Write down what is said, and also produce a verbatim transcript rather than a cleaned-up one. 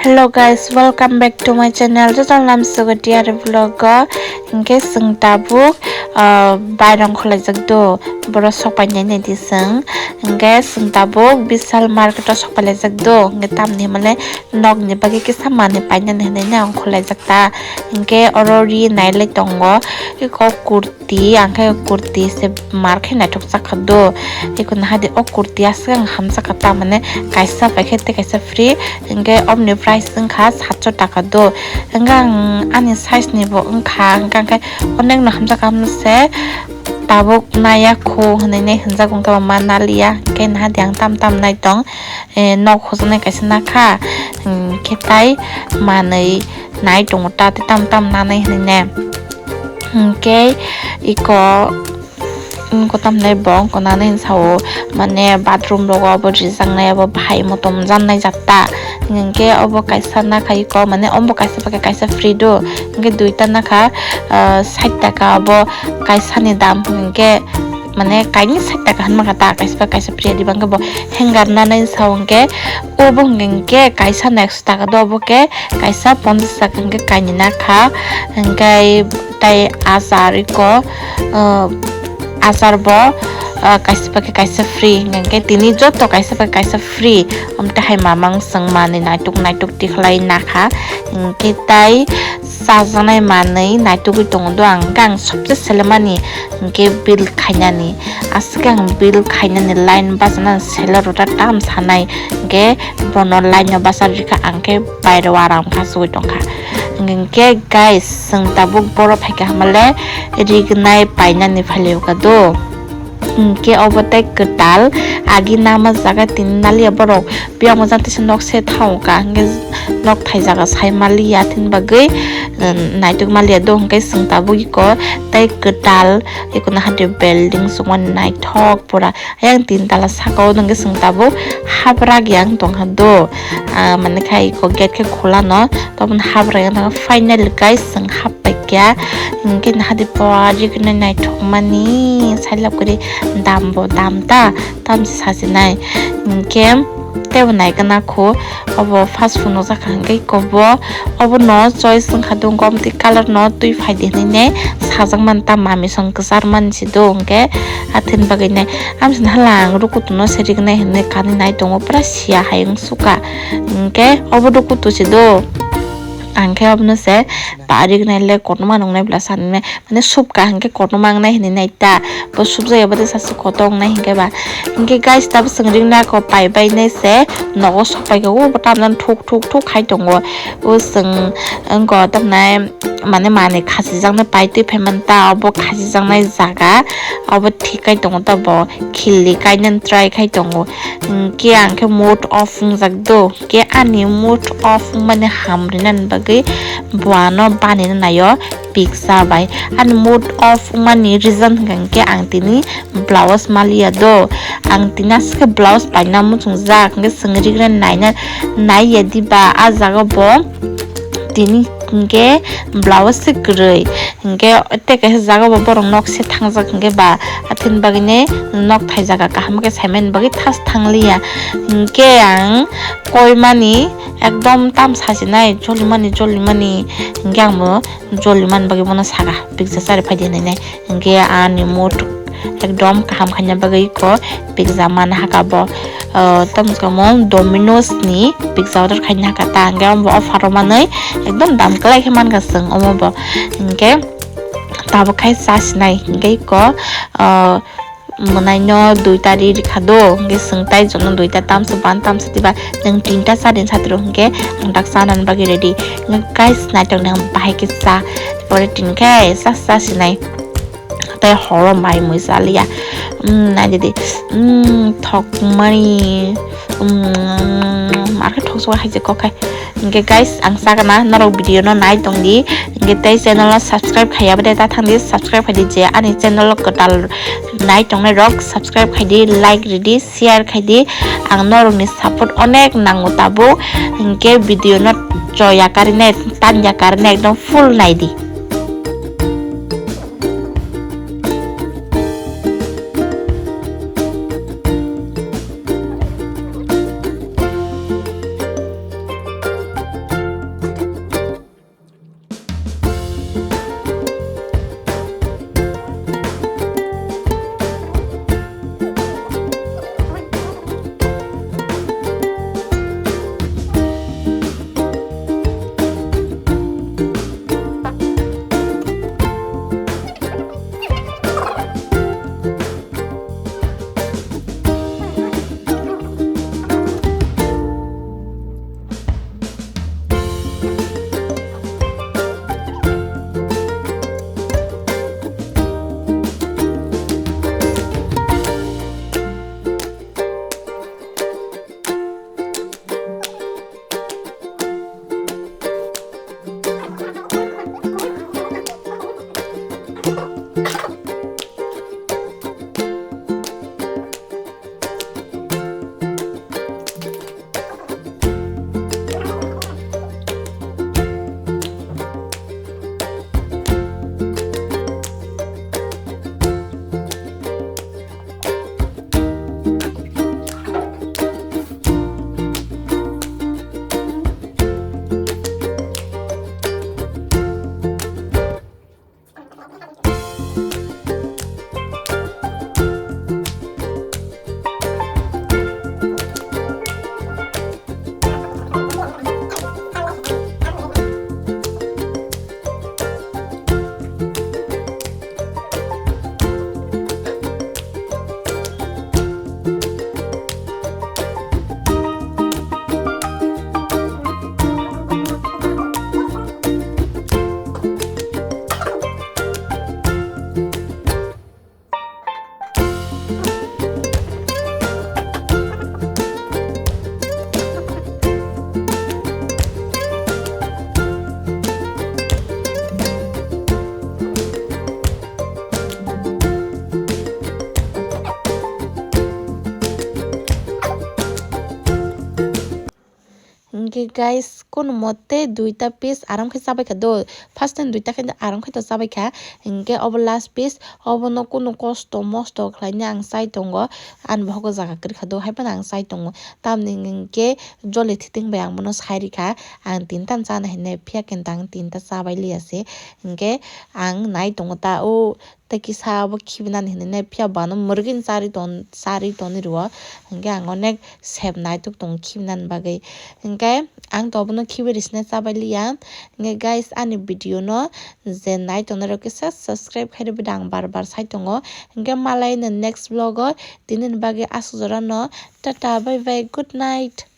Hello guys, welcome back to my channel. Joto lam sugo tiari vlog o. Hingke sing tabuk, ah, bairang khulaijak do. Boro sok painai nai di sing. Hingke sing tabuk Vishal market o sok pailaijak do. Hingke tamni himale nok ni bagwi kisa manwi painani hinui nang khulaijak ta. Hingke oro ri nailai tongo. Eko kur ti, ang khe kurti se mar khe naithok chakha do. Eko naha di o kurti aswk ang hamjakha ta, mane kaisa paikhe tei kaisa free, hingke oboni price wngkha satso taka do. Hingke ang ani size ni bo wngkha, hingke ang khe onek no hamjakha, hamjakha se tabuk naya khu hinui hinjak, hingke ma naliya, hingke naha di ang tam tam nai tong, eh, nok hojaknai kaisa nakha, hingke tai manui nai tongo ta, tei tam tam nanai hinui ne. Hingke iko, mm, kotam hinai bo wngkha nani hinsa o, mane bathroom rogo obo rijaknai, obo bahai motom janai jak ta. Hingke obo kaisa nakha iko, mane obo kaisa bai kaisa free do. Hingke duita nakha, ah, sait taka, obo kaisa ni dam hingke, mane kaini sait taka hinma kha ta, kaisa bai kaisa free diba hingke bo hanger nanai hinsa o hingke obo hingke kaisa next taka do, obo khe kaisa ponchas taka hingke kainwi nakha, hingke tei achar iko, ah, achar bo, ah, kaisa bai kaisa free, hingke tini joto kaisa bai kaisa free, amtwi hai mamang swng manwi naituk naituk tikhlai nakha, hingke tai chajaknai manwi naitugwi tongo do ang, hingke ang sobse selemani hingke bill khainani. Aswk ang bill khainani line bachana seller rok ta tam sanai, hingke bono line no bacha rikha, ang khe bairo aram kha sugui tongkha. Hingke guys, chwng tabuk boro phaikha hamale rignai painani phailio kha do. Hingke obo tei kwtal agi nama jaga tini naliya borok. Biyang mojang tisa nok se thango ka, hingke nok thai jaga sai maliya, tini bagwi, um, naituk maliya do, hingke chwng tabuk iko tei kwtal, iko naha de building songmani naithok pura. Ayang tin tala saka o hingke chwng tabuk habra yang tongkha do, ah, mane khai iko gate khe khulano, toboni habra yang tongkha, finally guys, chwng hap paikha, hingke naha de pura rignai naithok mani, sailab kwrwi dam bo dam ta. Tamsi sajinai. Hingke tebo naikhe nakho, obo fast food nukjakha hingke ikobo, obono choice wngkha do, hingke omo twi colour no twi phaidi hinui ne sajakmani, ta mamisong kwchar mani se do, hingke athini bagwi nai. Amsini hala ang rukutu no se rignai hinui kanui nai tongo, pura sia hai wngsuka, hingke obo rukutu se do, ang khe obono se ta rignai le kotorma nungnai bwla sanai. Mane subka hingke kotorma wngnai hinui nai ta. Bo subjak ya bwtwi sasu kotor wngnai hingke ba. Hingke guys, tabuk chwng ring nai kok pai bai nai se nogo sok pai khe o bo tamjani thuk thuk thuk khai tongo. O chwng wngkha tamnai mane manui khachijak nai pai twi phai manta, obo khachijak nai jaga obo thik khai tongo ta bo khili kainani try khai tongo. Hingke ang khe mood off wngjak do. Khe ani mood off wngmani ham rinani bagwi bo ano banina naio pizza bai. Ani mood off wngmani reason hwnkha hwnkhe ang tini blouse maliya do. Ang tini aswk khe blouse paina muchungjak, hwnkhe chwng rigra naina naiya diba, ah jaga bo tini hwnkhe blouse se kwrwi. Hingke tei kaisa jaga bo borok nok se thangjak hingke ba, athini bagwi ne nok thai jaga kaham khe saimani bagwi thas thangliya. Hingke ang koimani ekdom tam sajinai, jolimani, jolimani, hingke ang bo jolimani bagwi bono saka, pizza chari phaidi hinui nai. Hingke ani mood ekdom kaham khaina bagwi ko pizza man haka bo. Ah, tamo kamo Domino's ni pizza order khaina haka ta, hingke amo bo offer o manwi ekdom dam kwlai khe mankha chwng omo bo. Hingke tabuk khai chasinai hingke ko, ah, mwnaino duita ri rikha do, hingke chwng tai jono duita tamsa ban tamsa diba, nwng tinta cha din satiro hingke ang dak chanani bagwi ready. Hingke guys, naithok nang bahai khe cha, pore tin khe cha chasinai. Tei horo mai mui chaliya. Umm, nai di di. Umm, thokmani. Umm, ma khe thoksuka hai se kok khai. Hingke guys, ang sakana norok video no nai tong di. Hingke tei channel no subscribe khaiya bade ta thang di, subscribe khai di je ani channel o kwtal nai tongnai rok subscribe khai di, like ri di, share khai di. Ang norok ni support onek nango tabuk. Hingke video no choya karine, tanya karine ekdom full nai di. Hingke guys, kono mote duita piece aram khe chabai kha do. First time duita khe aram khe to chabai kha. Hingke obo last piece, obono kono kosto mosto khlaina ang chai tongo. Ani bohogo jaga kwrwi kha do, hai phano ang chai tongo. Tamni hingke joli thithing bai ang bono sai rikha. Ang tinta chana hinwi phiya khe ang tinta chabai liya se. Hingke ang nai tongo ta o tei kisa abo khibinani hinwi nai phiya bo ano mwrwgwini charwi ton-, charwi tonwi rwo. Hingke ang onek sep naitok tongo khibinani bagwi. Hingke ang to abono khibi risina chabai liya. Hingke guys, ani video no je nai tongnai rok kisa subscribe khai rwbaidi ang bar bar sai tongo. Hingke malai no next vlog o tinini bagwi aswk jora no. Tata, bye bye, good night.